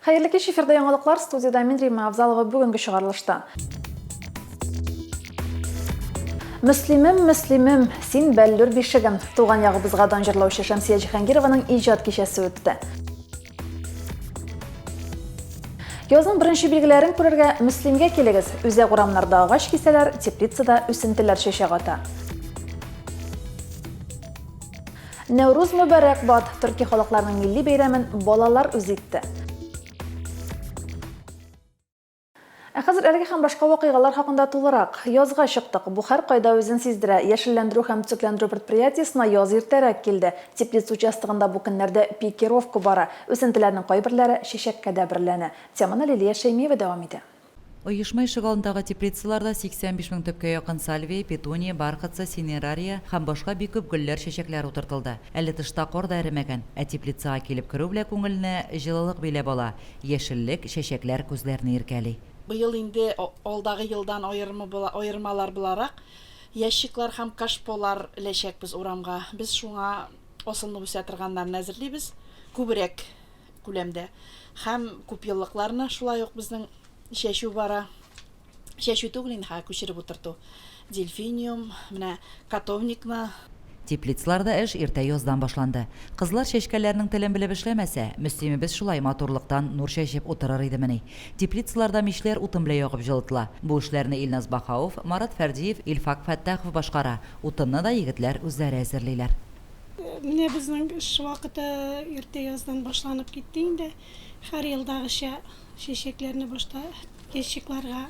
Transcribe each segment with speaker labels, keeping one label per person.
Speaker 1: Хәерле кич, эфирда яңалыклар, студиядә мин Римма Авзалова бүгенге чыгарылышта. Мөслимем, Мөслимем, син бәллүр бишегем. Туган ягыбызга дан җырлаучы Шәмсия Җиһангированың иҗат кичәсе үтте. Язның беренче билгеләрен күрергә Мөслимгә килегез. Үзәк урамнарда агач кисәләр, теплицада үсентеләр чәчәк ата. Нәүрүз мөбарәк бат! Төрки халыкларның милли бәйрәмен балалар үз итте. Ә хәзер әлеге һәм башка вакыйгалар хакында тулырак. Язга чыктык. Бу һәркайда үзен сиздерә. Яшелләндерү һәм төзекләндерү предприятиесенә яз иртәрәк килде. Теплица участогында бу көннәрдә пикировка бара. Үсентеләрнең кайберләре чәчәккә дә бөреләнә. Теманы Лилия Шәймиева дәвам итә.
Speaker 2: Оешма ишегалдындагы теплицаларда 85 мең төпкә якын сальвия, петуния, бархатцы, синерария һәм башка бик күп гөлләр, чәчәкләр утыртылды. Әле тышта кар да эремәгән, ә теплицага килеп керү белән күңелне җылылык биләп ала, яшеллек, чәчәкләр күзләрне иркәли.
Speaker 3: Быел инде алдагы елдан аермалар буларак, ящиклар һәм кашполар эләчәкбез урамга. Без шуңа асылынып үсә торганнарын әзерлибез, күбрәк күләмдә. Һәм күпьеллыкларны шулай ук безнең чәчү бара. Чәчү түгел инде, хәзер күчереп утырту. Дельфиниум, менә котовникны.
Speaker 2: Теплицаларда эш иртә яздан башланды. Кызлар чәчкәләрнең телен белеп эшләмәсә, Мөслимебез шулай матурлыктан нур чәчеп утырыр идемени. Теплицаларда мичләр утын белән ягып җылытыла. Бу эшләрне Илназ Баһауов, Марат Фәрдиев, Илфак Фәттахов башкара. Утынны да егетләр үзләре әзерлиләр.
Speaker 4: Менә безнең эш вакыты иртә яздан башланып китте инде. Һәр елдагыча чәчәкләрне башта ящикларга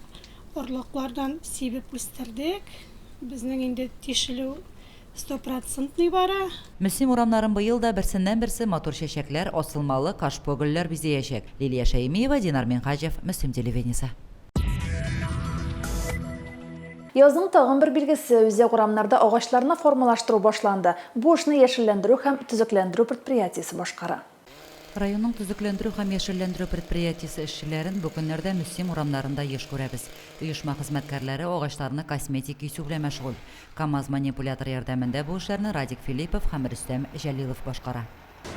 Speaker 4: орлыклардан сибеп үстердек. Безнең инде тишелү стопроцентный бара.
Speaker 2: Мөслим урамнарын быел да берсеннән-берсе матур чәчәкләр, асылмалы кашпо гөлләр бизәячәк. Лилия Шәймиева, Динар Минһаҗев, Мөслим телевидениесе.
Speaker 1: Язның тагын бер билгесе, үзәк урамнарда агачларны формалаштыру башланды. Бу эшне яшелләндерү һәм төзекләндерү предприятиесе башкара.
Speaker 2: Районның төзекләндерү һәм яшелләндерү предприятиесе эшчеләрен бу көннәрдә Мөслим урамнарында еш күрәбез. Оешма хезмәткәрләре агачларны косметик кисү белән мәшгуль. КАМАЗ манипуляторы ярдәмендә бу эшләрне Радик Филиппов һәм Рөстәм Җәлилов башкара.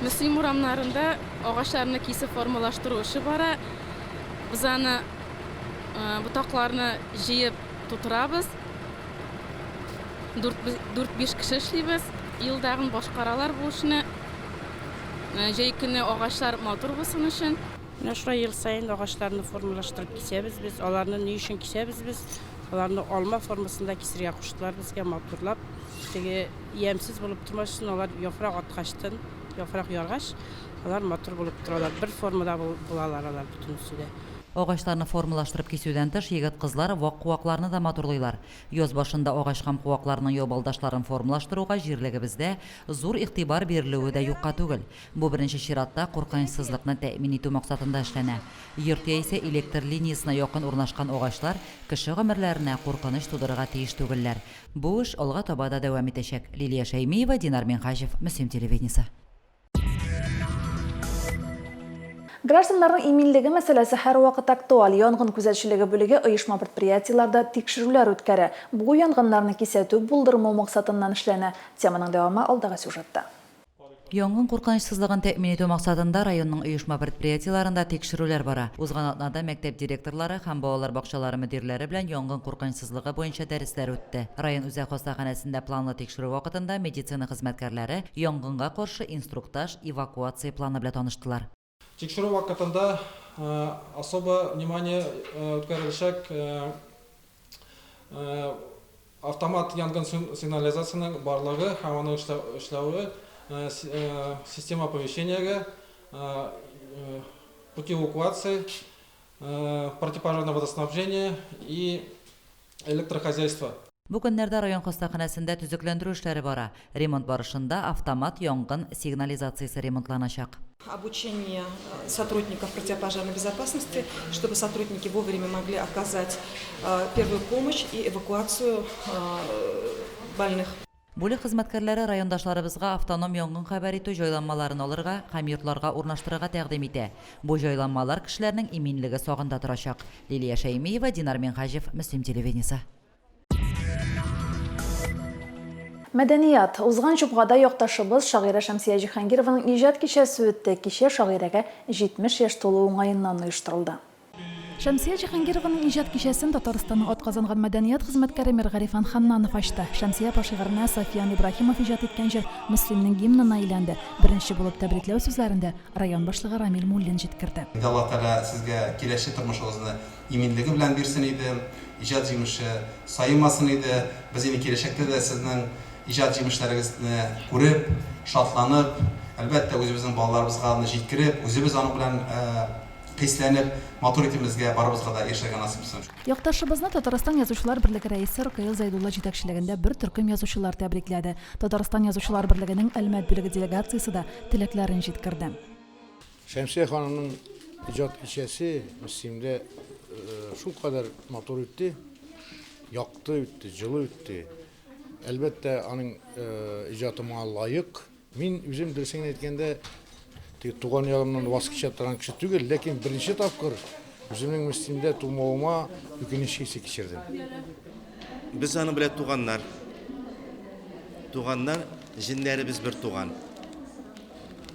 Speaker 5: Мөслим урамнарында агачларны кисеп формалаштыру эше бара. Без аны ботакларны җыеп тутырабыз. Дүрт-биш кеше эшлибез. Елдагын башкаралар бу эшне. Җәй көне агачлар матур булсын өчен.
Speaker 6: Менә шулай ел саен агачларны формалаштырып кисәбез без. Аларны ни өчен кисәбез без? Аларны алма формасында кисергә куштылар безгә, матурлап. Теге Ямьсез булып тормас өчен алар яфрак аткачтын, яфрак яргач, алар матур булып торалар, бер формада булалар алар бөтенесе дә.
Speaker 2: Агачларны формалаштырып кисүдән тыш, егет-кызлар вак куакларны да матурлыйлар. Яз башында агач һәм куакларның ябалдашларын формалаштыруга җирлегебездә зур игътибар бирелүе дә юкка түгел. Бу беренче чиратта куркынычсызлыкны тәэмин итү максатында эшләнә. Йорт яисә электр линиясенә якын урнашкан агачлар кеше гомерләренә куркыныч тудырырга тиеш түгелләр. Бу эш алга таба да дәвам итәчәк. Лилия Шәймиева, Динар Минһаҗев, Мөслим телевидениесе.
Speaker 1: Гражданнарның иминлеге мәсьәләсе һәрвакыт актуаль. Янгын күзәтчелеге бүлеге оешма-предприятиеләрдә тикшерүләр үткәрә. Бу янгыннарны кисәтү, булдырмау максатыннан эшләнә. Теманың дәвамы алдагы сюжетта.
Speaker 2: Янгын куркынычсызлыгын тәэмин итү максатында районның оешма-предприятиеләрендә тикшерүләр бара. Узган атнада мәктәп директорлары һәм балалар бакчалары мөдирләре белән янгын куркынычсызлыгы буенча дәресләр үтте. Район үзәк хастаханәсендә планлы тикшерү вакытында медицина хезмәткәрләре янгынга каршы инструктаж, эвакуация планы белән таныштылар.
Speaker 7: Тикшерү вакытында особо внимание үткәреләчәк автомат янгын сигнализациянең барлыгы һәм аның эшләве, система оповещениегә, пути эвакуации, противопожарное водоснабжение и электрохозяйство.
Speaker 2: Бу көннәрдә район хастаханәсендә төзекләндерү эшләре бара. Ремонт барышында автомат янгын сигнализациясе ремонтланачак.
Speaker 8: Обучение сотрудников противопожарной безопасности, чтобы сотрудники вовремя могли оказать первую помощь и эвакуацию больных.
Speaker 2: Бүлек хезмәткәрләре райондашларыбызга автоном янгын хәбәр итү җайланмаларын алырга һәм йортларга урнаштырырга тәкъдим итә. Бу җайланмалар кешеләрнең иминлеге сагында торачак. Лилия Шәймиева, Динар Минһаҗев, Мөслим телевидениесе.
Speaker 1: Мәдәният. Узган җомгада якташыбыз, шагыйрә Шәмсия Җиһангированың иҗат кичәсе үтте. Кичә шагыйрәгә 70 яшь тулу уңаеннан оештырылды. Шәмсия Җиһангированың иҗат кичәсен Татарстанның атказанган мәдәният хезмәткәре Миргарифан Ханнанов ачты. Шәмсия апа шигыренә Сафьян Ибраһимов иҗат иткән җыр Мөслимнең гимнына әйләнде. Беренче булып тәбрикләү сүзләрен дә район башлыгы Рамил Муллин җиткерде.
Speaker 9: Инде Аллаһ Тәгалә сезгә киләче тормышыгызны иминлеге белән бирсен иде, иҗат җимеше саемасын иде. Без инде киләчәктә дә сезнең иҗат җимешләрегезне күреп, шатланып, әлбәттә, үзебезнең балаларыбызга аны җиткереп, үзебез аның белән Хисләнеп, матур итеп безгә барыбызга да яшәргә насыйп итсен.
Speaker 1: Якташыбызны Татарстан Язучылар берлеге рәисе Ркаил Зәйдулла җитәкчелегендә бер төркем язучылар тәбрикләде. Татарстан Язучылар берлегенең Әлмәт бүлеге делегациясе дә теләкләрен җиткерде.
Speaker 10: Шәмсия ханымның иҗат кичәсе Мөслимдә шулкадәр матур үтте, якты үтте, җылы үтте. Әлбәттә, аның иҗаты моңа лаек. Мин үзем, дөресен генә әйткәндә, теге туган ягымнан ваз кичә торган кеше түгел, ләкин беренче тапкыр үземнең Мөслимдә тумавыма үкенеч хисе кичердем.
Speaker 11: Без аның белән туганнар. Туганнар, җеннәребез бер туган.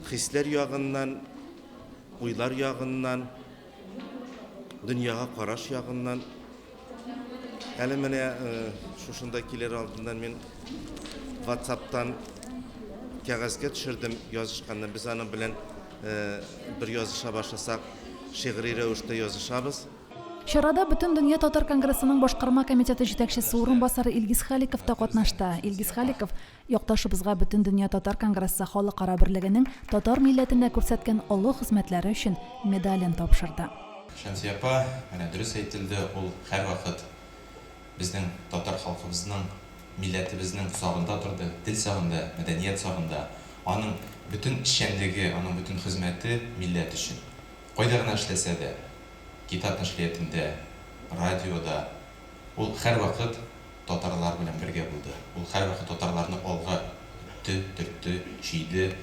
Speaker 11: Хисләр ягыннан, уйлар ягыннан, дөньяга караш ягыннан. Әле менә шушында килер алдыннан мин WhatsApp-тан кәгазьгә төшердем язышканны. Без аның белән бер языша башласак, шигъри рәвештә язышабыз.
Speaker 1: Чарада Бөтендөнья татар конгрессының башкарма комитеты җитәкчесе урынбасары Илгиз Халиков та катнашты. Илгиз Халиков якташыбызга Бөтендөнья татар конгрессы халыкара берлегенең татар милләтенә күрсәткән олы хезмәтләре өчен медален тапшырды.
Speaker 12: Шәмсия апа, менә дөрес әйтелде, ул һәрвакыт безнең татар халкыбызның, милләтебезнең сагында торды, тел сагында, мәдәният сагында. Аның бөтен эшчәнлеге, аның бөтен хезмәте милләт өчен. Кайда гына эшләсә дә, китап нәшриятендә, радиода, ул һәрвакыт татарлар белән бергә булды. Ул һәрвакыт татарларны алга этте, төртте, чөйде.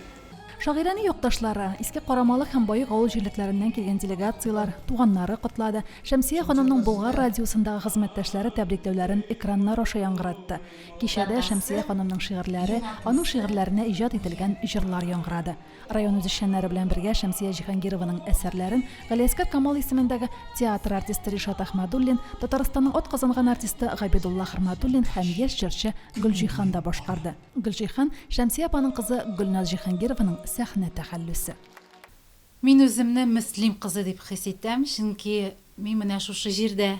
Speaker 1: Шагыйрәне якташлары, Иске Карамалы һәм Баек авыл җирлекләреннән килгән делегацияләр, туганнары котлады, Шәмсия ханымның Болгар радиосындагы хезмәттәшләре тәбрикләүләрен экраннар аша яңгыратты. Кичәдә Шәмсия ханымның шигырьләре, аның шигырьләренә иҗат ителгән җырлар яңгырады. Район үзешчәннәре белән бергә Шәмсия Җиһангированың әсәрләрен Галиәсгар Камал исемендәге театр артисты Ришат Әхмәдуллин, Татарстанның атказанган артисты Габидулла Хөрмәтуллин һәм яшь җырчы Гөлҗиһан да башкарды. Гөлҗиһан, Шәмсия апаның кызы Гөлназ Җиһангированың сәхнә тәхәллүсе.
Speaker 13: Мин үземне Мөслим кызы дип хис итәм, чөнки мин менә шушы җирдә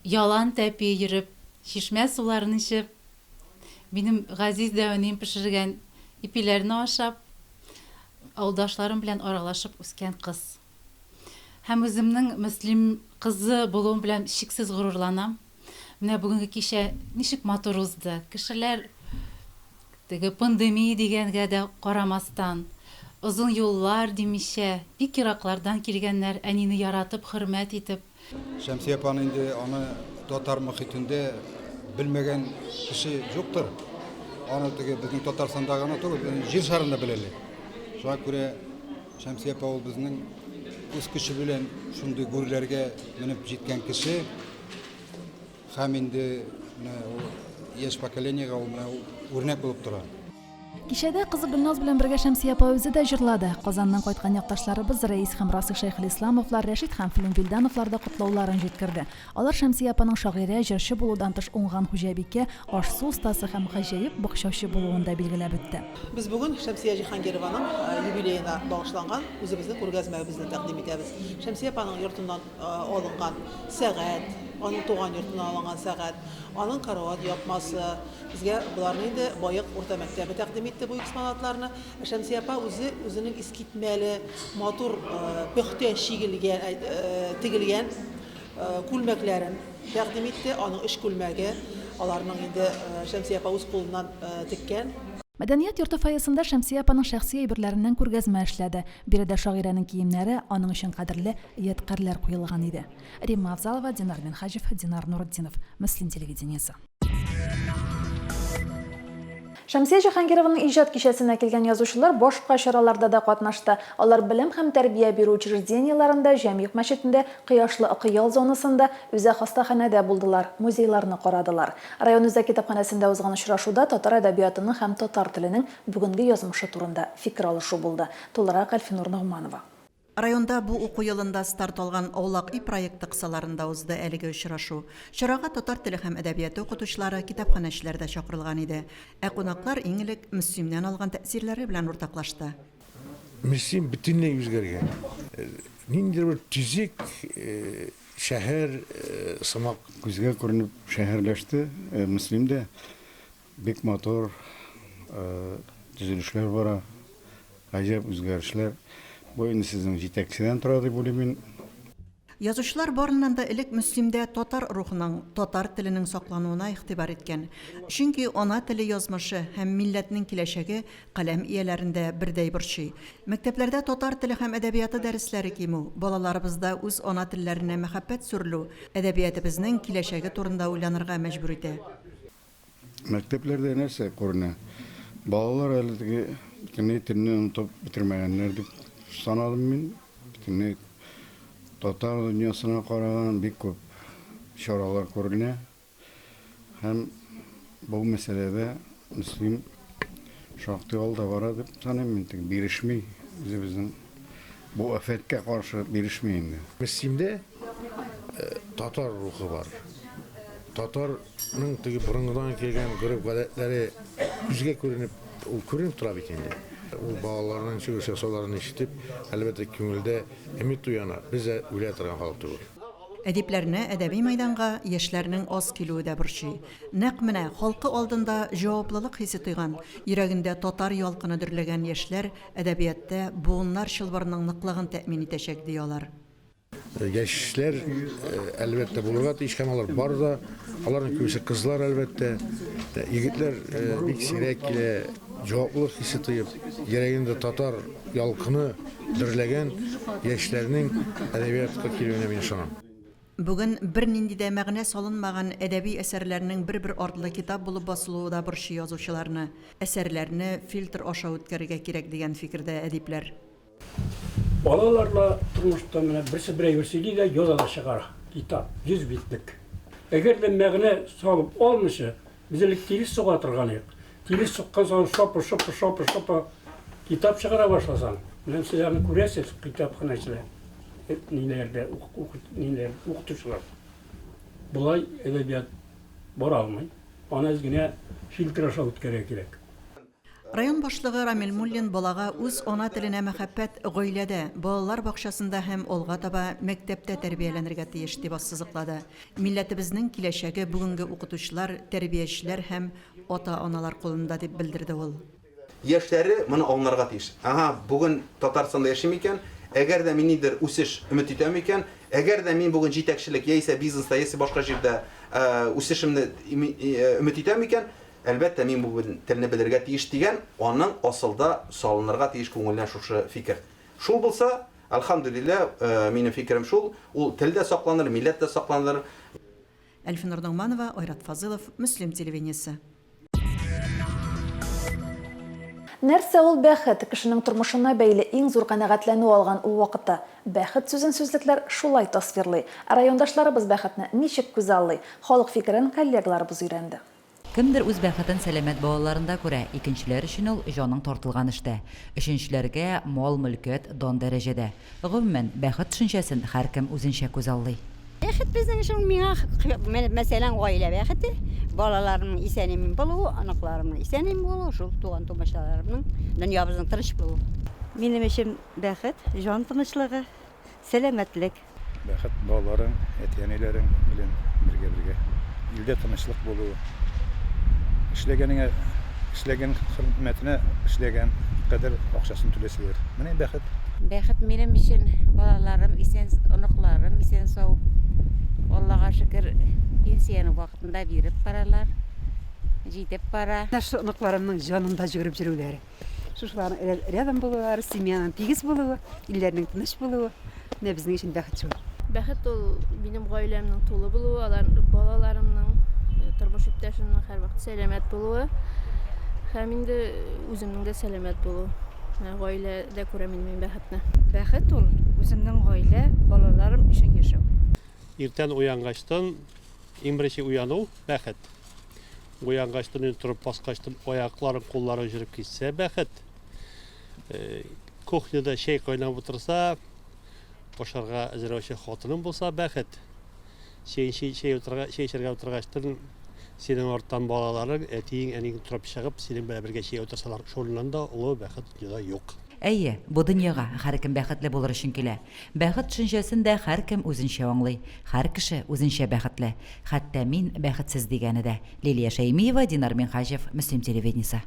Speaker 13: ялан тәпи йөреп, чишмә суларын эчеп, минем газиз дәүәнием пешергән ипиләрне ашап, авылдашларым белән аралашып үскән кыз. Һәм үземнең Мөслим кызы булуым белән чиксез горурланам. Менә бүгенге кичә ничек матур узды. Кешеләр теге пандемия дигәнгә дә карамастан, озын юллар димичә, бик ераклардан килгәннәр, әнине яратып, хөрмәт итеп.
Speaker 14: Шәмсия апаны инде аны татар мохитендә белмәгән кеше юктыр. Аны теге безнең Татарстанда гына түгел, бөтен җир шарында беләләр. Шуңа күрә Шәмсия апа ул безнең үз көче белән шундый гүрләргә менеп җиткән кеше. Һәм инде менә ул яшь поколениегә ул менә үрнәк булып тора.
Speaker 1: Кичәдә кызы Гөлназ белән бергә Шәмсия апа үзе дә җырлады. Казаннан кайткан якташларыбыз Рәис һәм Расих Шәйхелисламовлар, Рәшит һәм Флүн Вилдановлар да котлауларын җиткерде. Алар Шәмсия апаның шагыйрә, җырчы булудан тыш уңган хуҗабикә, аш-су остасы һәм гаҗәеп бакчачы булуын да билгеләп үтте.
Speaker 15: Без бүген Шәмсия Җиһангированың юбилеена багышланган үзебезнең күргәзмәбезне тәкъдим итәбез. Шәмсия апаның йортыннан алынган сәгать, аның туган йортыннан алынган сәгать, аның карават япмасы. Безгә боларны инде Баек урта мәктәбе тәкъдим итте бу экспонатларны. Ә Шәмсия апа үзе үзенең искитмәле, матур, пөхтә чигелгән, тегелгән күлмәкләрен тәкъдим итте. Аның өч күлмәге, аларның инде Шәмсия апа үз кулыннан теккән.
Speaker 1: Мәдәният йорты фойесында Шәмсия апаның шәхси әйберләреннән күргәзмә эшләде. Биредә шагыйрәнең киемнәре, аның өчен кадерле ядкарьләр куелган иде. Римма Авзалова, Динар Минһаҗев, Динар Нуретдинов. Мөслим телевидениесе. Шәмсия Җиһангированың иҗат кичәсенә килгән язучылар башка чараларда да катнашты. Алар белем һәм тәрбия бирү учреждениеләрендә, Җәмигъ мәчетендә, Кояшлы Ыкы ял зонасында, үзәк хастаханәдә булдылар, музейларны карадылар. Район үзәк китапханәсендә узган очрашуда татар әдәбиятының һәм татар теленең бүгенге язмышы турында фикер алышу булды. Тулырак Әлфинур Ногманова.
Speaker 16: Районда бу уку елында старт алган Аулак өй проекты кысаларында узды әлеге очрашу. Чарага татар теле һәм әдәбияты укытучылары, китапханәчеләр дә чакырылган иде. Ә кунаклар иң элек Мөслимнән алган тәэсирләре белән уртаклашты.
Speaker 10: Мөслим бөтенләй үзгәргән. Ниндидер бер төзек шәһәр сымак.
Speaker 14: Күзгә күренеп шәһәрләште Мөслим дә. Бик матур төзелешләр бара, гаҗәп үзгәрешләр. Бу инде сезнең җитәкчедән тора дип уйлыйм мин.
Speaker 16: Язучылар барыннан да элек Мөслимдә татар рухының, татар теленең саклануына игътибар иткән. Чөнки ана теле язмышы һәм милләтнең киләчәге каләм ияләрен дә бердәй борчый. Мәктәпләрдә татар теле һәм әдәбияты дәресләре кимү, балаларыбызда үз ана телләренә мәхәббәт сүрелү әдәбиятебезнең киләчәге турында уйланырга мәҗбүр итә.
Speaker 14: Мәктәпләрдә нәрсә күренә? Балалар әле теге бөтенләй телне онытып бетермәгәннәр дип санадым мин. Бөтенләй татар дөньясына караган бик күп чаралар күренә. Һәм бу мәсьәләдә Мөслим шактый алда бара дип саныйм мин. Теге бирешми үзебезнең бу афәткә каршы бирешми инде.
Speaker 10: Мөслимдә татар рухы бар. Татар Ның теге борынгыдан килгән гореф-гадәтләре күзгә күренеп, ул күренеп тора бит инде. Ул балаларның чыгыш ясауларын ишетеп, әлбәттә, күңелдә өмет уяна, без дә үлә торган халык түгел.
Speaker 16: Әдипләрне әдәби мәйданга яшьләрнең аз килүе дә борчый. Нәкъ менә халкы алдында җаваплылык хисе тойган, йөрәгендә татар ялкыны дөрләгән яшьләр әдәбиятта буыннар чылбырының ныклыгын тәэмин итәчәк, ди алар.
Speaker 10: Яшьләр, әлбәттә, булырга тиеш һәм алар бар да. Аларның күбесе кызлар, әлбәттә. Егетләр бик сирәк килә. Җаваплылык хисе тоеп, йөрәгендә татар ялкыны дөрләгән яшьләрнең әдәбиятка килүенә мин ышанам.
Speaker 16: Бүген бернинди дә мәгънә салынмаган әдәби әсәрләрнең бер-бер артлы китап булып басылуы да борчый язучыларны. Әсәрләрне фильтр аша үткәрергә кирәк дигән фикердә әдипләр.
Speaker 17: Балалар да тормышта менә берсе бер әйбер сөйли дә яза да чыгара. Китап, 100 битлек. Әгәр дә мәгънә салып алмыйча, без элек тирес суга торган идек. Тирес суккан саен шопы, шопы, шопы, шопы китап чыгара башласаң, менә сез аны күрәсез, китапханәчеләр, ниләрдә, ниләр, укытучылар. Болай әдәбият бара алмый. Аны әз генә фильтр аша үткәрергә кирәк.
Speaker 16: Район башлыгы Рамил Муллин балага үз ана теленә мәхәббәт гаиләдә, балалар бакчасында һәм алга таба мәктәптә тәрбияләнергә тиеш, дип ассызыклады. Милләтебезнең киләчәге бүгенге укытучылар, тәрбиячеләр һәм ата-аналар кулында, дип белдерде ул.
Speaker 9: Яшьләре моны аңларга тиеш. Ага, бүген Татарстанда яшим икән, әгәр дә мин нидер үсеш өмет итәм икән, әгәр дә мин бүген җитәкчелек яисә бизнеста, яисә башка җирдә үсешемне өмет итәм икән, Әлбәттә, мин бу телне белергә тиеш дигән, аның асылда салынырга тиеш күңеленә шушы фикер. Шул булса, әлхәмдүлилләһ, минем фикерем шул, ул тел дә сакланыр, милләт тә сакланыр.
Speaker 16: Әлфинур Ногманова, Айрат Фазылов, Мөслим телевидениесе.
Speaker 1: Нәрсә ул бәхет? Кешенең тормышына бәйле иң зур канәгатьләнү алган ул вакытта. Бәхет сүзен сүзлекләр шулай тасвирлый. Ә райондашларыбыз бәхетне ничек күзаллый? Халык фикерен коллегаларыбыз өйрәнде.
Speaker 2: Кемдер үз бәхетен сәламәт балаларында күрә, икенчеләр өчен ул, җаның тартылган эштә. Өченчеләргә, мал-мөлкәт, дан-дәрәҗәдә. Гомумән, бәхет төшенчәсен һәркем үзенчә күзаллый.
Speaker 18: Бәхет безнең өчен ул миңа, мәсәлән, гаилә бәхете, балаларымның исән-имин булуы, оныкларымның исән-имин булуы, шул туган-тумачаларымның, дөньябызның тыныч булуы.
Speaker 19: Минем өчен бәхет, җан тынычлыгы, сәламәтлек.
Speaker 20: Бәхет балаларың, әти-әниләрең белән бергә-бергә. Илдә тынычлык булуы. Эшләгәнеңә, эшләгән хезмәтенә эшләгән кадәр акчасын түләсәләр. Менә бәхет.
Speaker 21: Бәхет минем өчен балаларым исән, оныкларым исән-сау. Аллага шөкер, пенсияне вакытында биреп баралар. Җитеп бара.
Speaker 22: Менә шул оныкларымның җанымда җөгереп йөрүләре. Шушыларның рядом булулары, семьяның тигез булуы, илләрнең тыныч булуы, менә безнең өчен бәхет шул.
Speaker 5: Бәхет ул минем гаиләмнең тулы булуы, алар балаларымның, тормыш иптәшемнең һәрвакыт сәламәт булуы. Һәм инде үземнең дә сәламәт булу. Менә гаиләдә күрәм инде мин бәхетне.
Speaker 3: Бәхет ул, үземнең гаилә, балаларым өчен яшәү.
Speaker 4: Иртән уянгачтын, иң беренче уяну, бәхет. Уянгачтын инде торып баскачтын аякларың, кулларың җөреп китсә, бәхет. Кухняда чәй кайнап утырса, ашарга әзерләүче хатының булса, бәхет. Чәй, чәй, чәй утырга, чәй эчәргә утыргачтын, синең арттан балаларың, әтиең, әниең торып чыгып, синең белән бергә чәй утырсалар, шуннан да олы бәхет дөньяда юк.
Speaker 2: Әйе, бу дөньяга һәркем бәхетле булыр өчен килә. Бәхет төшенчәсен дә һәркем үзенчә аңлый. Һәр кеше үзенчә бәхетле. Хәтта мин бәхетсез дигәне дә. Лилия Шәймиева, Динар Минһаҗев, Мөслим телевидениесе.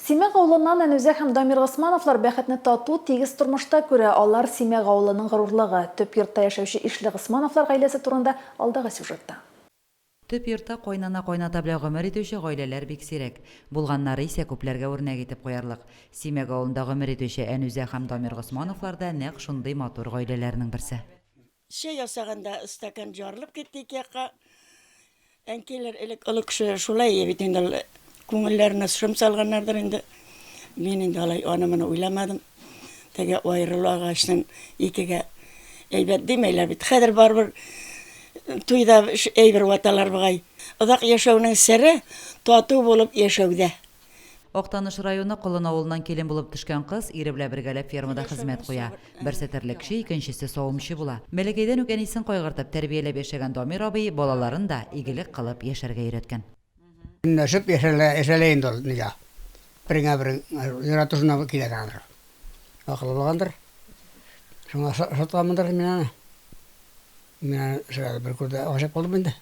Speaker 1: Симәк авылыннан Әнүзә һәм Дамир Госмановлар бәхетне тату, тигез тормышта күрә. Алар, Симәк авылының горурлыгы. Төп йортта яшәүче ишле Госмановлар гаиләсе турында алдагы сюжетта.
Speaker 2: Төп йортта кайнана-кайната белән гомер итүче гаиләләр бик сирәк. Булганнары исә күпләргә үрнәк итеп куярлык. Симәк авылында гомер итүче Әнүзә һәм Дамир Госмановлар да нәкъ шундый матур гаиләләрнең берсе.
Speaker 23: Чәй ясаганда стакан жарылып китте ике якка. Әнкәйләр элек олы кеше шулай бит инде ул күңелләренә шом салганнардыр инде. Мин инде алай аны-моны уйламадым. Теге аерылу агачын икегә әйбәт димәйләр бит. Хәзер барыбер туйда әйбер ваталар бугай. Озак яшәүнең сере тату булып яшәүдә.
Speaker 2: Актаныш районы Колын авылыннан килен булып төшкән кыз ире белән бергәләп фермада хезмәт куя. Берсе терлекче, икенчесе савымчы була. Бәләкәйдән үк әнисен кайгыртып, тәрбияләп яшәгән Дамир абый балаларын да игелек кылып яшәргә өйрәткән.
Speaker 24: Көнләшеп яшәлә, яшәлә инде ул нигә. Береңә берең ярату шуннан килә торгандыр. Акылы булгандыр. Шуңа ошатканмындыр мин аны. Мин аны сразу бер күрдә гашыйк булдым инде.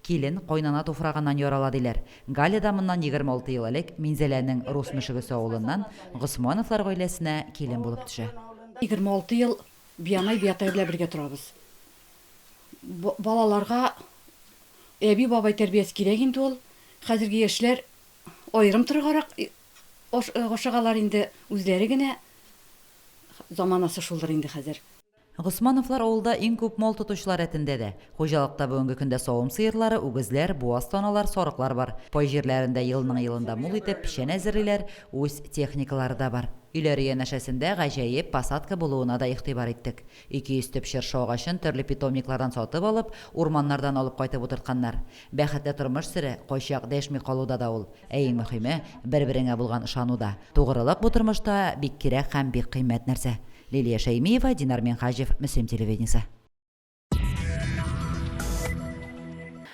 Speaker 2: Килен кайнана туфрагыннан ярала, диләр. Галя да моннан 26 ел элек Минзәләнең Рус Мөшегесе авылыннан Госмановлар гаиләсенә килен булып төшә.
Speaker 3: 26 ел бианай, биатай белән бергә торабыз. Балаларга әби-бабай тәрбиясе кирәк инде ул. Хәзерге яшьләр аерым торыргарак ашыгалар инде, үзләре генә. Заманасы шулдыр инде хәзер.
Speaker 2: Госмановлар авылда иң күп мал тотучылар рәтендә дә. Хуҗалыкта бүгенге көндә савым сыерлары, үгезләр, буаз таналар, сарыклар бар. Пай җирләрендә елның-елында мул итеп печән әзерлиләр, үз техникалары да бар. Өйләре янәшәсендә гаҗәеп посадка булуына да игътибар иттек. 200 төп чыршы агачын төрле питомниклардан сатып алып, урманнардан алып кайтып утыртканнар. Бәхетле тормыш сере, кайчак дәшми калуда да ул. Ә иң мөхиме, бер-береңә булган ышануда. Тугрылык бу тормышта бик кирәк һәм бик кыйммәт нәрсә. Лилия Шәймиева, Динар Минһаҗев, Мөслим телевидениесе.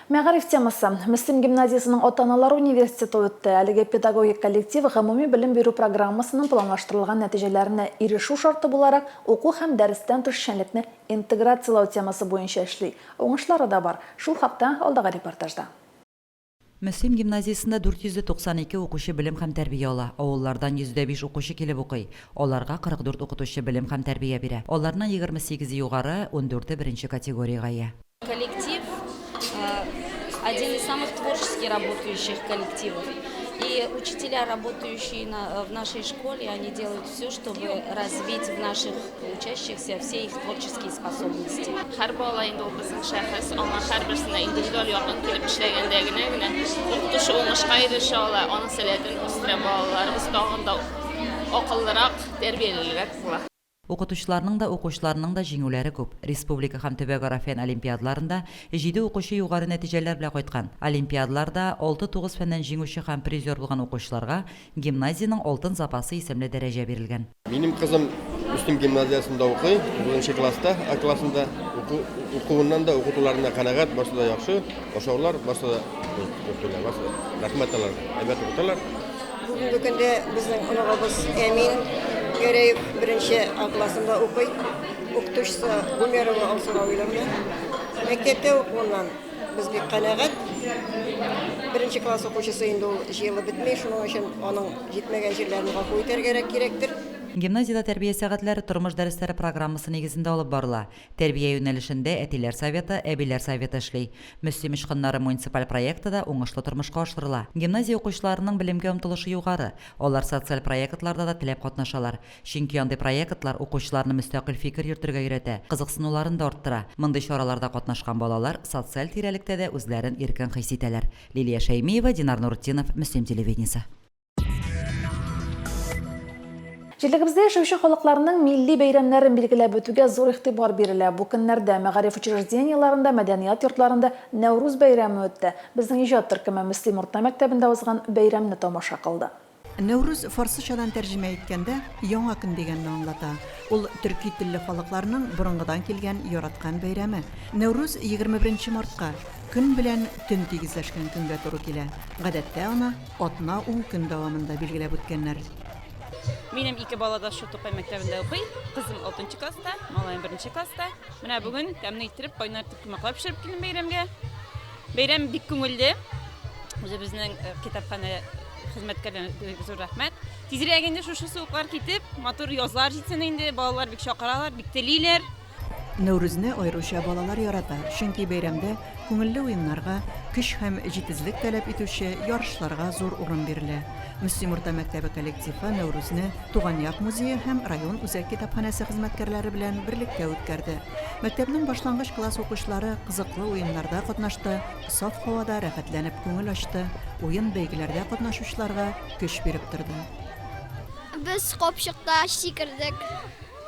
Speaker 1: Мәгариф темасы. Мөслим гимназиясенең ата-аналар университеты үтте. Әлеге педагогик коллектив гомуми белем бирү программасының планлаштырылган нәтиҗәләренә ирешү шарты буларак уку һәм дәрестән тыш эшчәнлекне интеграцияләү темасы буенча эшли. Уңышлары да бар. Шул хакта алдагы репортажда.
Speaker 2: Мөслим гимназиясендә 492 укучы белем һәм тәрбия ала. Авыллардан 105 укучы килеп укый. Аларга 44 укытучы белем һәм тәрбия бирә. Аларның 28 е югары, ундүрте беренче категориягә ия.
Speaker 25: Коллектив один из самых творчески работающих коллективов. И учителя, работающие на, в нашей школе, они делают все, чтобы развить в наших учащихся все их творческие способности.
Speaker 5: Һәр бала инде ул безнең шәхес, аңа һәрберсенә индивидуаль якын килеп эшләгәндә генә генә укытучы уңышка ирешә ала, аның сәләтен үстерә, балаларыбыз тагын да акыллырак, тәрбиялерәк була.
Speaker 2: Укытучыларның да, укучыларның да җиңүләре күп. Республика һәм төбәкара фән олимпиадаларында җиде укучы югары нәтиҗәләр белән кайткан. Олимпиадаларда алты-тугыз фәннән җиңүче һәм призер булган укучыларга гимназиянең Алтын запасы исемле дәрәҗә бирелгән.
Speaker 26: Минем кызым Мөслим гимназиясендә укый, тугызынчы класста, А классында. Уку, укуыннан да, укытуларыннан канәгать, барсы да яхшы, ашаулар, барсы да укытулар, барсы да. Рәхмәт аларга, әйбәт укыталар.
Speaker 27: Бүгенге көндә безнең оныгыбыз Әмин Гәрәев беренче А классында укый. Укытучысы Гумерова Алсу Равиловна. Мәктәптә укуыннан без бик канәгать. Беренче класс укучысы инде ул җыелып бетми, шуның өчен аның җитмәгән җирләрен гафу итәргәрәк кирәктер.
Speaker 2: Гимназиядә тәрбия сәгатьләре Тормыш дәресләре программасы нигезендә алып барыла. Тәрбия юнәлешендә Әтиләр советы, Әбиләр советы эшли. Мөслим очкыннары муниципаль проекты да уңышлы тормышка ашырыла. Гимназия укучыларының белемгә омтылышы югары. Алар социаль проектларда да теләп катнашалар. Чөнки андый проектлар укучыларны мөстәкыйль фикер йөртергә өйрәтә, кызыксынуларын да арттыра. Мондый чараларда катнашкан балалар социаль тирәлектә дә үзләрен иркен хис итәләр. Лилия Шәймиева, Динар Нуртдинов, Мөслим телевидениесе.
Speaker 1: Җирлегебездә яшәүче халыкларның милли бәйрәмнәрен билгеләп үтүгә зур игътибар бирелә. Бу көннәрдә мәгариф учреждениеләрендә, мәдәният йортларында Нәүрүз бәйрәме үтте. Безнең иҗат төркеме Мөслим урта мәктәбендә узган бәйрәмне тамаша кылды.
Speaker 16: Нәүрүз фарсычадан тәрҗемә иткәндә, яңа көн дигәнне аңлата. Ул төрки телле халыкларның борынгыдан килгән яраткан бәйрәме. Нәүрүз 21 нче мартка, көн белән төн тигезләшкән көнгә туры килә. Гадәттә аны атна-ун көн дәвамында билгеләп үткәннәр.
Speaker 6: Минем ике бала да шул Тукай мәктәбендә укый. Кызым алтынчы класста, малаем беренче класста. Менә бүген тәмле иттереп, кайнар итеп коймаклар пешереп килдем бәйрәмгә. Бәйрәм бик күңелле. Үзебезнең э, китапханә хезмәткәрләренә бик зур рәхмәт. Тизрәк инде шушы суыклар китеп, матур язлар җитсен инде. Балалар бик чакыралар, бик телиләр.
Speaker 16: Нәүрүзне аеруча балалар ярата, чөнки бәйрәмдә күңелле уеннарга, көч һәм җитезлек таләп итүче ярышларга зур урын бирелә. Мөслим урта мәктәбе коллективы Нәүрүзне Туган як музее һәм район үзәк китапханәсе хезмәткәрләре белән берлектә үткәрде. Мәктәпнең башлангыч класс укучылары кызыклы уеннарда катнашты, саф һавада рәхәтләнеп күңел ачты, уен-бәйгеләрдә катнашучыларга көч биреп торды.
Speaker 7: Без капчыкта сикердек.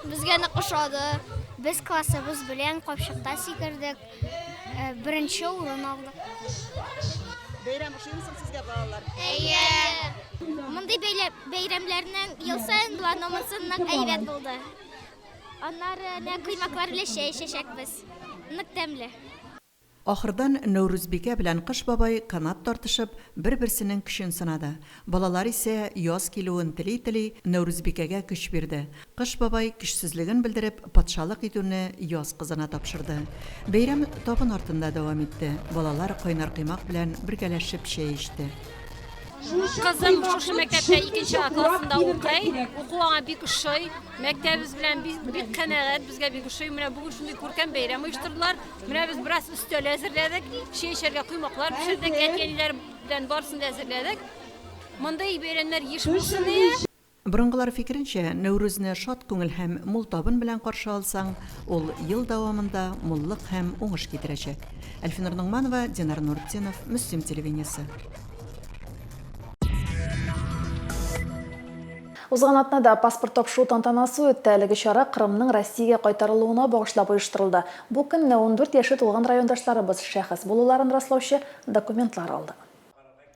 Speaker 7: Безгә нык ошады. Без классыбыз белән капчыкта сикердек. Беренче урын алдык.
Speaker 8: Бәйрәм ошыймы соң сезгә, балалар?
Speaker 7: Әйе. Мондый бәйрәмнәрнең ел саен була, но монысы нык әйбәт булды. Аннары әнә коймаклар белән чәй эчәчәкбез. Нык тәмле.
Speaker 16: Ахырдан Нәүрүзбикә белән Кыш бабай канат тартышып, бер-берсенең көчен сынады. Балалар исә, яз килүен тели-тели, Нәүрүзбикәгә көч бирде. Кыш бабай, көчсезлеген белдереп, патшалык итүне Яз кызына тапшырды. Бәйрәм табын артында дәвам итте. Балалар кайнар коймак белән бергәләшеп чәй эчте.
Speaker 11: Кызым шушы мәктәптә икенче А классында укый. Уку аңа бик ошый. Мәктәбебез белән без бик канәгать, безгә бик ошый. Менә бүген шундый күркәм бәйрәм оештырдылар. Менә без бераз өстәл әзерләдек, чәй эчәргә коймаклар пешердек, әти-әниләр белән барысын да әзерләдек. Мондый бәйрәмнәр еш булсын иде.
Speaker 16: Борынгылар фикеренчә, Нәүрүзне шат күңел һәм мул табын белән каршы алсаң, ул ел дәвамында муллык һәм уңыш китерәчәк. Әлфинур Ногманова, Динар Нуртдинов, Мөслим телевидениесе.
Speaker 1: Узган атнада паспорт тапшыру тантанасы үтте. Әлеге чара Кырымның Россиягә кайтарылуына багышлап оештырылды. Бу көнне 14 яше тулган райондашларыбыз шәхес булуларын раслаучы документлар алды.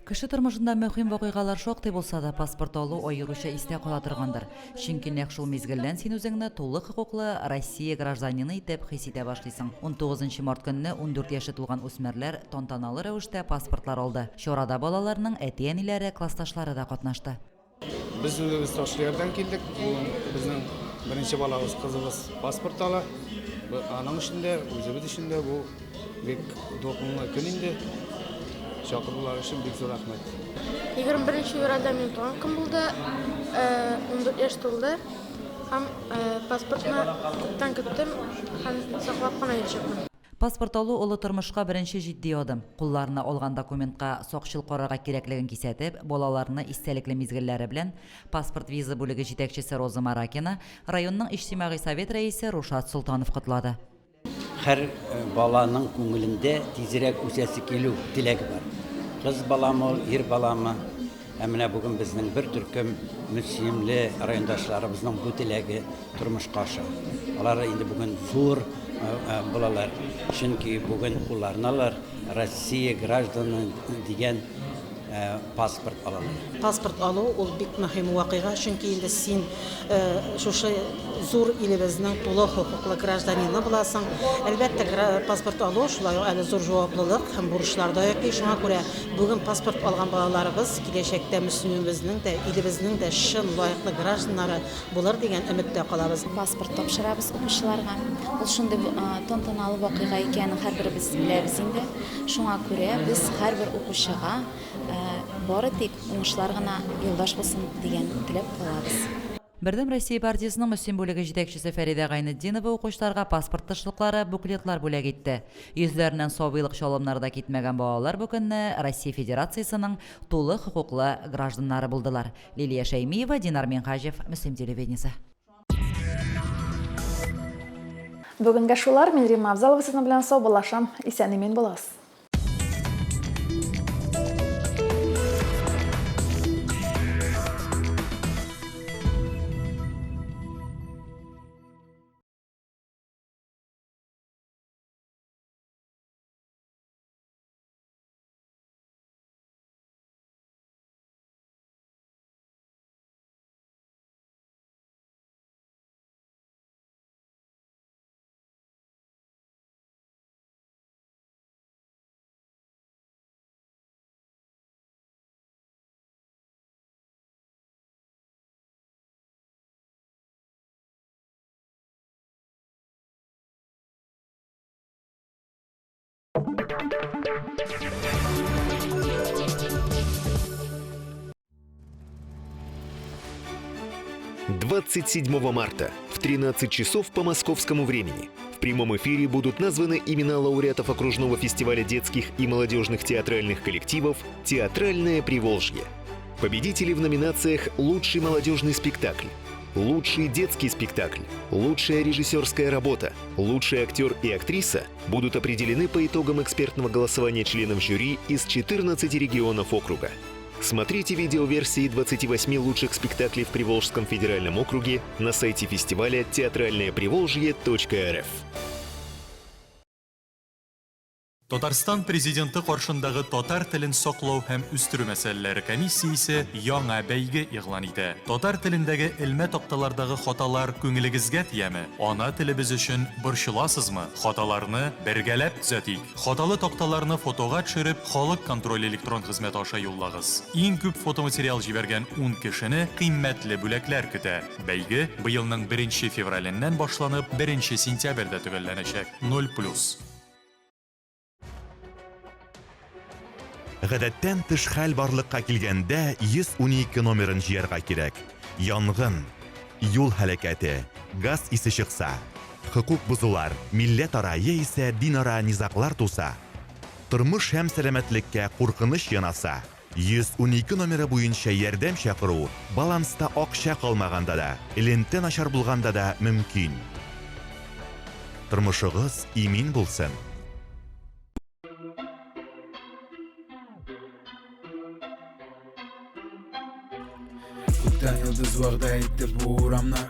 Speaker 2: Кеше тормышында мөһим вакыйгалар шактый булса да, паспорт алу аеруча истә кала торгандыр. Чөнки нәкъ шул мизгелдән син үзеңне тулы хокуклы Россия гражданины итеп хис итә башлыйсың. Унтугызынчы март көнне 14 яше тулган үсмерләр тантаналы рәвештә паспортлар алды. Чарада балаларның әти-әниләре, классташлары да катнашты.
Speaker 12: Без үзебез Ташлыярдан килдек. Бу безнең беренче балабыз, кызыбыз паспорт ала. Аның өчен дә, үзебез өчен дә бу бик дулкынлы көн инде. Чакырулары өчен бик зур рәхмәт.
Speaker 13: 21 февральдә минем туган көн булды. 14 яшь тулды. Һәм паспортны күптән көттем һәм саклап кына йөрәчәкмен.
Speaker 2: Паспорт алу, олы тормышка беренче җитди адым. Кулларына алган документка сакчыл карарга кирәклеген кисәтеп, балаларны истәлекле мизгелләре белән паспорт-виза бүлеге җитәкчесе Роза Маракина, районның Иҗтимагый совет рәисе Рушат Солтанов котлады.
Speaker 15: Һәр баланың күңелендә тизрәк үсәсе килү теләге бар. Кыз баламы ул, ир баламы. Ә менә бүген безнең бер төркем мөслимле райондашларыбызның бу теләге тормышка аша. Алар инде бүген зур булалар, чөнки бүген кулларына алар Россия гражданы дигән паспорт алалар.
Speaker 28: Паспорт алу ул бик мөһим вакыйга, чөнки инде син шушы зур илебезнең тулы хокуклы гражданины буласың. Әлбәттә, паспорт алу шулай ук әле зур җаваплылык һәм бурычлар да йөкли. Шуңа күрә бүген паспорт алган балаларыбыз киләчәктә Мөслимебезнең дә, илебезнең дә чын лаеклы гражданнары Булыр дигән өметтә калабыз.
Speaker 25: Паспорт тапшырабыз укучыларга. Ул шундый тантаналы вакыйга икәнен һәрберебез беләбез инде. Шуңа күрә без һәрбер укучыга бары тик уңышлар гына юлдаш булсын дигән теләп калабыз.
Speaker 2: Бердәм Россия партиясенең Мөслим бүлеге җитәкчесе Фәридә Гайнетдинова укучыларга паспорт тышлыклары, буклетлар бүләк итте. Йөзләреннән сабыйлык чалымнары да китмәгән балалар бу көнне Россия Федерациясенең тулы хокуклы гражданнары булдылар. Лилия Шәймиева, Динар Минһаҗев, Мөслим телевидениесе.
Speaker 1: Бүгенгә шулар, мин Римма Авзалова сезнең белән саубуллашам. Исән-имин булыгыз.
Speaker 9: 27 марта в 13 часов по московскому времени в прямом эфире будут названы имена лауреатов окружного фестиваля детских и молодежных театральных коллективов «Театральное Приволжье». Победители в номинациях «Лучший молодежный спектакль», «Лучший детский спектакль», «Лучшая режиссерская работа», «Лучший актер и актриса» будут определены по итогам экспертного голосования членов жюри из 14 регионов округа. Смотрите видеоверсии 28 лучших спектаклей в Приволжском федеральном округе на сайте фестиваля театральноеприволжье.рф.
Speaker 10: Татарстан Президенты каршындагы татар телен саклау һәм үстерү мәсьәләләре комиссиясе яңа бәйге игълан итә. Татар телендәге элмә такталардагы хаталар күңелегезгә тияме? Ана телебез өчен борчыласызмы? Хаталарны бергәләп төзәтик. Хаталы такталарны фотога төшереп, Халык контроле электрон хезмәте аша юллагыз. Иң күп фотоматериал җибәргән ун кешене кыйммәтле бүләкләр көтә. Бәйге быелның беренче февраленнән башланып, беренче сентябрьдә төгәлләнәчәк. Ноль плюс.
Speaker 14: Гадәттән тыш хәл барлыкка килгәндә 112 номерын җыярга кирәк. Янгын, юл һәлакәте, газ исе чыкса, хокук бозулар, милләтара яисә динара низаглар туса, тормыш һәм сәламәтлеккә куркыныч янаса, 112 номеры буенча ярдәм чакыру баланста акча калмаганда да, элемтә начар булганда да мөмкин. Тормышыгыз имин булсын!
Speaker 17: Күктән йолдыз вәгъдә итте бу урамнар.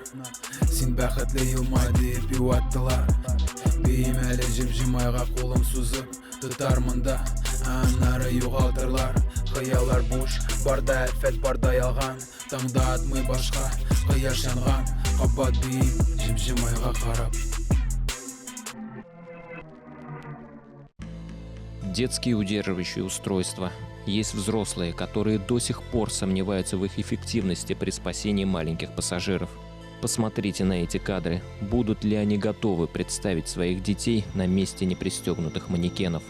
Speaker 17: Син бәхетле елмай диеп юаттылар. Биим әле җем-җем айга кулым сузып, тотармын да, ә аннары югалтырлар. Хыяллар буш, бар да афәт, бар да ялган. Таңда атмый башка, кояш янган. Кабат биим, җем-җем айга карап.
Speaker 18: Детские удерживающие устройства. Есть взрослые, которые до сих пор сомневаются в их эффективности при спасении маленьких пассажиров. Посмотрите на эти кадры. Будут ли они готовы представить своих детей на месте непристегнутых манекенов?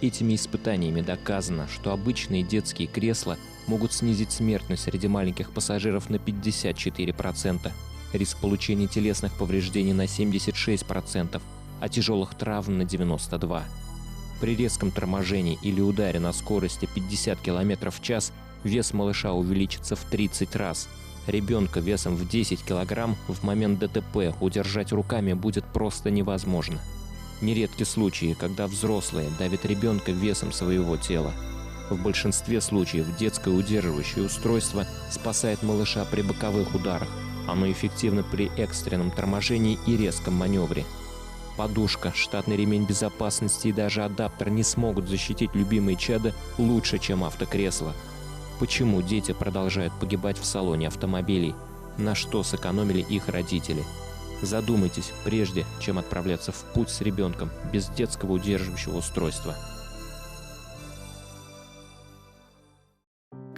Speaker 18: Этими испытаниями доказано, что обычные детские кресла могут снизить смертность среди маленьких пассажиров на 54%, риск получения телесных повреждений на 76%, а тяжелых травм на 92%. При резком торможении или ударе на скорости 50 километров в час вес малыша увеличится в 30 раз. Ребенка весом в 10 килограмм в момент ДТП удержать руками будет просто невозможно. Нередки случаи, когда взрослые давят ребенка весом своего тела. В большинстве случаев детское удерживающее устройство спасает малыша при боковых ударах. Оно эффективно при экстренном торможении и резком маневре. Подушка, штатный ремень безопасности и даже адаптер не смогут защитить любимые чада лучше, чем автокресло. Почему дети продолжают погибать в салоне автомобилей? На что сэкономили их родители? Задумайтесь, прежде чем отправляться в путь с ребенком без детского удерживающего устройства.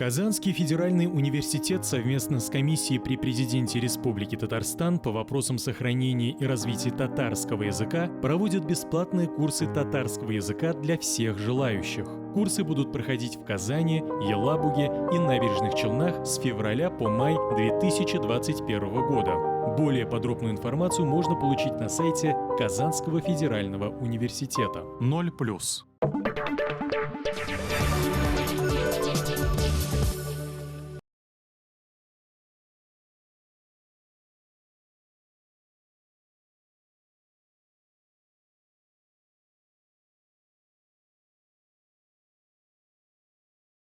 Speaker 10: Казанский федеральный университет совместно с комиссией при президенте Республики Татарстан по вопросам сохранения и развития татарского языка проводит бесплатные курсы татарского языка для всех желающих. Курсы будут проходить в Казани, Елабуге и Набережных Челнах с февраля по май 2021 года. Более подробную информацию можно получить на сайте Казанского федерального университета. 0+.